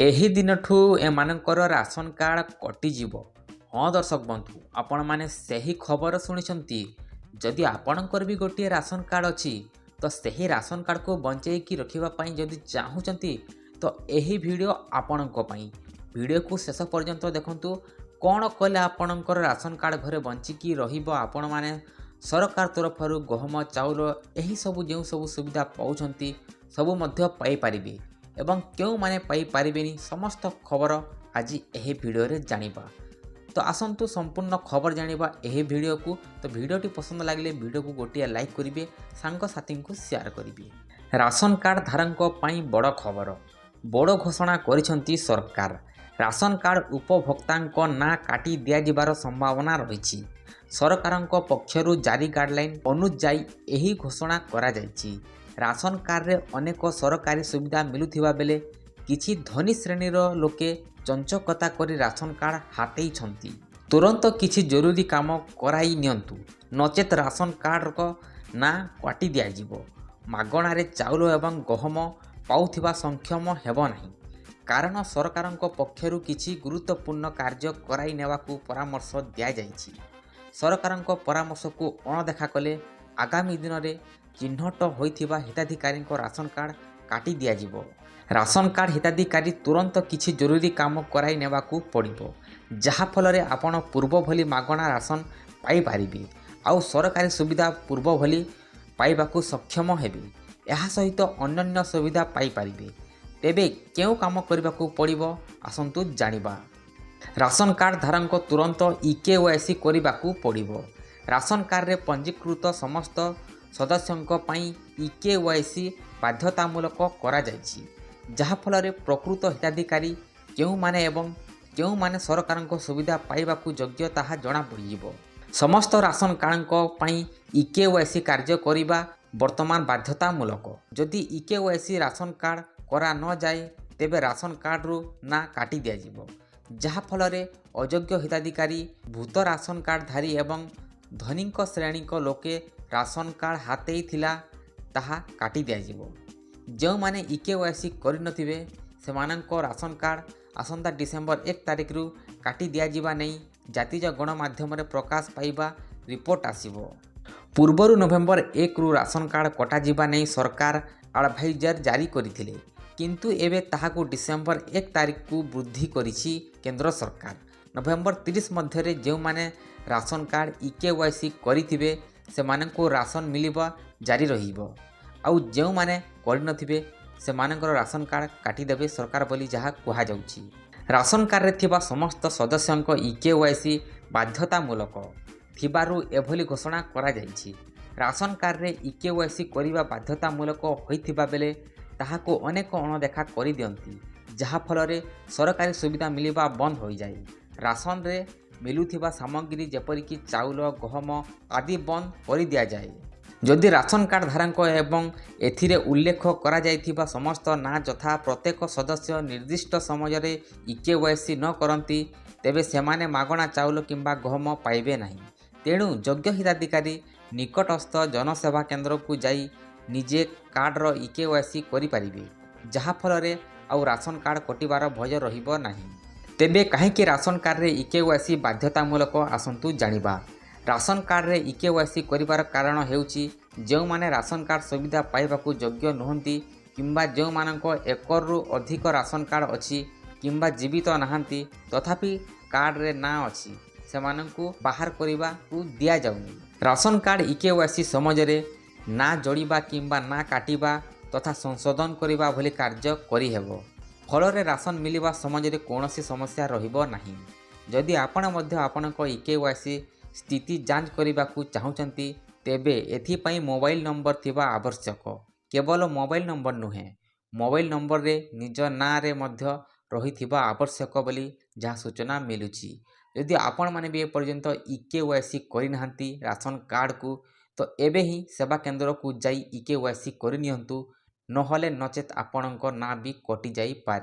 ଏହି ଦିନଠୁ ଏମାନଙ୍କର ରାସନ କାର୍ଡ଼ କଟିଯିବ। ହଁ ଦର୍ଶକ ବନ୍ଧୁ, ଆପଣମାନେ ସେହି ଖବର ଶୁଣିଛନ୍ତି। ଯଦି ଆପଣଙ୍କର ବି ଗୋଟିଏ ରାସନ କାର୍ଡ଼ ଅଛି, ତ ସେହି ରାସନ କାର୍ଡ଼କୁ ବଞ୍ଚେଇକି ରଖିବା ପାଇଁ ଯଦି ଚାହୁଁଛନ୍ତି, ତ ଏହି ଭିଡ଼ିଓ ଆପଣଙ୍କ ପାଇଁ। ଭିଡ଼ିଓକୁ ଶେଷ ପର୍ଯ୍ୟନ୍ତ ଦେଖନ୍ତୁ। କ'ଣ କଲେ ଆପଣଙ୍କର ରାସନ କାର୍ଡ଼ ଘରେ ବଞ୍ଚିକି ରହିବ, ଆପଣମାନେ ସରକାର ତରଫରୁ ଗହମ, ଚାଉଳ ଏହିସବୁ ଯେଉଁ ସବୁ ସୁବିଧା ପାଉଛନ୍ତି, ସବୁ ମଧ୍ୟ ପାଇପାରିବେ ଏବଂ କେଉଁମାନେ ପାଇପାରିବେନି, ସମସ୍ତ ଖବର ଆଜି ଏହି ଭିଡ଼ିଓରେ ଜାଣିବା। ତ ଆସନ୍ତୁ ସମ୍ପୂର୍ଣ୍ଣ ଖବର ଜାଣିବା ଏହି ଭିଡ଼ିଓକୁ। ତ ଭିଡ଼ିଓଟି ପସନ୍ଦ ଲାଗିଲେ ଭିଡ଼ିଓକୁ ଗୋଟିଏ ଲାଇକ୍ କରିବେ, ସାଙ୍ଗସାଥୀଙ୍କୁ ସେୟାର କରିବେ। ରାସନ କାର୍ଡ଼ ଧାରଙ୍କ ପାଇଁ ବଡ଼ ଖବର। ବଡ଼ ଘୋଷଣା କରିଛନ୍ତି ସରକାର। ରାସନ କାର୍ଡ଼ ଉପଭୋକ୍ତାଙ୍କ ନାଁ କାଟି ଦିଆଯିବାର ସମ୍ଭାବନା ରହିଛି। ସରକାରଙ୍କ ପକ୍ଷରୁ ଜାରି ଗାଇଡ଼ଲାଇନ୍ ଅନୁଯାୟୀ ଏହି ଘୋଷଣା କରାଯାଇଛି। ରାସନ କାର୍ଡ଼ରେ ଅନେକ ସରକାରୀ ସୁବିଧା ମିଳୁଥିବା ବେଳେ କିଛି ଧନୀ ଶ୍ରେଣୀର ଲୋକେ ଚଞ୍ଚକତା କରି ରାସନ କାର୍ଡ଼ ହାତେଇଛନ୍ତି। ତୁରନ୍ତ କିଛି ଜରୁରୀ କାମ କରାଇ ନିଅନ୍ତୁ, ନଚେତ୍ ରାସନ କାର୍ଡ଼ର ନାଁ କାଟି ଦିଆଯିବ। ମାଗଣାରେ ଚାଉଳ ଏବଂ ଗହମ ପାଉଥିବା ସକ୍ଷମ ହେବ ନାହିଁ। କାରଣ ସରକାରଙ୍କ ପକ୍ଷରୁ କିଛି ଗୁରୁତ୍ୱପୂର୍ଣ୍ଣ କାର୍ଯ୍ୟ କରାଇ ନେବାକୁ ପରାମର୍ଶ ଦିଆଯାଇଛି। ସରକାରଙ୍କ ପରାମର୍ଶକୁ ଅଣଦେଖା କଲେ ଆଗାମୀ ଦିନରେ ଚିହ୍ନଟ ହୋଇଥିବା ହିତାଧିକାରୀଙ୍କ ରାସନ କାର୍ଡ଼ କାଟି ଦିଆଯିବ। ରାସନ କାର୍ଡ଼ ହିତାଧିକାରୀ ତୁରନ୍ତ କିଛି ଜରୁରୀ କାମ କରାଇ ନେବାକୁ ପଡ଼ିବ, ଯାହାଫଳରେ ଆପଣ ପୂର୍ବ ଭଳି ମାଗଣା ରାସନ ପାଇପାରିବେ ଆଉ ସରକାରୀ ସୁବିଧା ପୂର୍ବ ଭଳି ପାଇବାକୁ ସକ୍ଷମ ହେବେ। ଏହା ସହିତ ଅନ୍ୟାନ୍ୟ ସୁବିଧା ପାଇପାରିବେ। ତେବେ କେଉଁ କାମ କରିବାକୁ ପଡ଼ିବ, ଆସନ୍ତୁ ଜାଣିବା। ରାସନ କାର୍ଡ଼ ଧାରଙ୍କ ତୁରନ୍ତ ଇ-କେୱାଇସି କରିବାକୁ ପଡ଼ିବ। ରାସନ କାର୍ଡ଼ରେ ପଞ୍ଜୀକୃତ ସମସ୍ତ ସଦସ୍ୟଙ୍କ ପାଇଁ ଇ-କେୱାଇସି ବାଧ୍ୟତାମୂଳକ କରାଯାଇଛି, ଯାହାଫଳରେ ପ୍ରକୃତ ହିତାଧିକାରୀ କେଉଁମାନେ ଏବଂ କେଉଁମାନେ ସରକାରଙ୍କ ସୁବିଧା ପାଇବାକୁ ଯୋଗ୍ୟ, ତାହା ଜଣାପଡ଼ିଯିବ। ସମସ୍ତ ରାସନ କାର୍ଡ଼ଙ୍କ ପାଇଁ ଇ-କେୱାଇସି କାର୍ଯ୍ୟ କରିବା ବର୍ତ୍ତମାନ ବାଧ୍ୟତାମୂଳକ। ଯଦି ଇ-କେୱାଇସି ରାସନ କାର୍ଡ଼ କରା ନଯାଏ, ତେବେ ରାସନ କାର୍ଡ଼ରୁ ନାଁ କାଟି ଦିଆଯିବ, ଯାହାଫଳରେ ଅଯୋଗ୍ୟ ହିତାଧିକାରୀ, ଭୂତ ରାସନ କାର୍ଡ଼ଧାରୀ ଏବଂ ଧନୀଙ୍କ ଶ୍ରେଣୀଙ୍କ ଲୋକେ ରାସନ କାର୍ଡ଼ ହାତେଇଥିଲା, ତାହା କାଟି ଦିଆଯିବ। ଯେଉଁମାନେ ଇ-କେୱାଇସି କରିନଥିବେ, ସେମାନଙ୍କ ରାସନ କାର୍ଡ଼ ଆସନ୍ତା ଡିସେମ୍ବର 1 ତାରିଖରୁ କାଟି ଦିଆଯିବା ନେଇ ଜାତୀୟ ଗଣମାଧ୍ୟମରେ ପ୍ରକାଶ ପାଇବା ରିପୋର୍ଟ ଆସିବ। ପୂର୍ବରୁ ନଭେମ୍ବର 1ରୁ ରାସନ କାର୍ଡ଼ କଟାଯିବା ନେଇ ସରକାର ଆଡ଼ଭାଇଜରି ଜାରି କରିଥିଲେ। କିନ୍ତୁ ଏବେ ତାହାକୁ ଡିସେମ୍ବର 1 ତାରିଖକୁ ବୃଦ୍ଧି କରିଛି କେନ୍ଦ୍ର ସରକାର। ନଭେମ୍ବର 30 ମଧ୍ୟରେ ଯେଉଁମାନେ ରାସନ କାର୍ଡ଼ ଇ-କେୱାଇସି କରିଥିବେ, ସେମାନଙ୍କୁ ରାସନ ମିଳିବା ଜାରି ରହିବ। ଆଉ ଯେଉଁମାନେ କରିନଥିବେ, ସେମାନଙ୍କର ରାସନ କାର୍ଡ଼ କାଟିଦେବେ ସରକାର ବୋଲି ଯାହା କୁହାଯାଉଛି। ରାସନ କାର୍ଡ଼ରେ ଥିବା ସମସ୍ତ ସଦସ୍ୟଙ୍କ ଇ-କେୱାଇସି ବାଧ୍ୟତାମୂଳକ ଥିବାରୁ ଏଭଳି ଘୋଷଣା କରାଯାଇଛି। ରାସନ କାର୍ଡ଼ରେ ଇ-କେୱାଇସି କରିବା ବାଧ୍ୟତାମୂଳକ ହୋଇଥିବା ବେଳେ ତାହାକୁ ଅନେକ ଅଣଦେଖା କରିଦିଅନ୍ତି, ଯାହାଫଳରେ ସରକାରୀ ସୁବିଧା ମିଳିବା ବନ୍ଦ ହୋଇଯାଏ। ରାସନରେ ମିଳୁଥିବା ସାମଗ୍ରୀ ଯେପରିକି ଚାଉଳ, ଗହମ ଆଦି ବନ୍ଦ କରିଦିଆଯାଏ। ଯଦି ରାସନ କାର୍ଡ଼ଧାରଙ୍କ ଏବଂ ଏଥିରେ ଉଲ୍ଲେଖ କରାଯାଇଥିବା ସମସ୍ତ ନାଁ ଯଥା ପ୍ରତ୍ୟେକ ସଦସ୍ୟ ନିର୍ଦ୍ଦିଷ୍ଟ ସମୟରେ ଇ-କେୱାଇସି ନ କରନ୍ତି, ତେବେ ସେମାନେ ମାଗଣା ଚାଉଳ କିମ୍ବା ଗହମ ପାଇବେ ନାହିଁ। ତେଣୁ ଯୋଗ୍ୟ ହିତାଧିକାରୀ ନିକଟସ୍ଥ ଜନସେବା କେନ୍ଦ୍ରକୁ ଯାଇ ନିଜେ କାର୍ଡ଼ର ଇ-କେୱାଇସି କରିପାରିବେ, ଯାହାଫଳରେ ଆଉ ରାସନ କାର୍ଡ଼ କଟିବାର ଭୟ ରହିବ ନାହିଁ। ତେବେ କାହିଁକି ରାସନ କାର୍ଡ଼ରେ ଇ-କେୱାଇସି ବାଧ୍ୟତାମୂଳକ, ଆସନ୍ତୁ ଜାଣିବା। ରାସନ କାର୍ଡ଼ରେ ଇ-କେୱାଇସି କରିବାର କାରଣ ହେଉଛି, ଯେଉଁମାନେ ରାସନ କାର୍ଡ଼ ସୁବିଧା ପାଇବାକୁ ଯୋଗ୍ୟ ନୁହନ୍ତି କିମ୍ବା ଯେଉଁମାନଙ୍କ ଏକରୁ ଅଧିକ ରାସନ କାର୍ଡ଼ ଅଛି କିମ୍ବା ଜୀବିତ ନାହାନ୍ତି ତଥାପି କାର୍ଡ଼ରେ ନାଁ ଅଛି, ସେମାନଙ୍କୁ ବାହାର କରିବାକୁ ଦିଆଯାଉନି। ରାସନ କାର୍ଡ଼ ଇ-କେୱାଇସି ସମୟରେ ନାଁ ଯୋଡ଼ିବା କିମ୍ବା ନାଁ କାଟିବା ତଥା ସଂଶୋଧନ କରିବା ଭଳି କାର୍ଯ୍ୟ କରିହେବ। ଫଳରେ ରାସନ ମିଳିବା ସମୟରେ କୌଣସି ସମସ୍ୟା ରହିବ ନାହିଁ। ଯଦି ଆପଣ ମଧ୍ୟ ଆପଣଙ୍କ ଇ-କେୱାଇସି ସ୍ଥିତି ଯାଞ୍ଚ କରିବାକୁ ଚାହୁଁଛନ୍ତି, ତେବେ ଏଥିପାଇଁ ମୋବାଇଲ ନମ୍ବର ଥିବା ଆବଶ୍ୟକ। କେବଳ ମୋବାଇଲ ନମ୍ବର ନୁହେଁ, ମୋବାଇଲ ନମ୍ବରରେ ନିଜ ନାଁରେ ମଧ୍ୟ ରହିଥିବା ଆବଶ୍ୟକ ବୋଲି ଯାହା ସୂଚନା ମିଳୁଛି। ଯଦି ଆପଣମାନେ ବି ଏପର୍ଯ୍ୟନ୍ତ ଇ-କେୱାଇସି କରିନାହାନ୍ତି ରାସନ କାର୍ଡ଼କୁ, ତ ଏବେ ହିଁ ସେବା କେନ୍ଦ୍ରକୁ ଯାଇ ଇ-କେୱାଇସି କରିନିଅନ୍ତୁ, ନହେଲେ ନଚେତ୍ ଆପଣଙ୍କ ନାଁ ବି କଟିଯାଇପାରେ।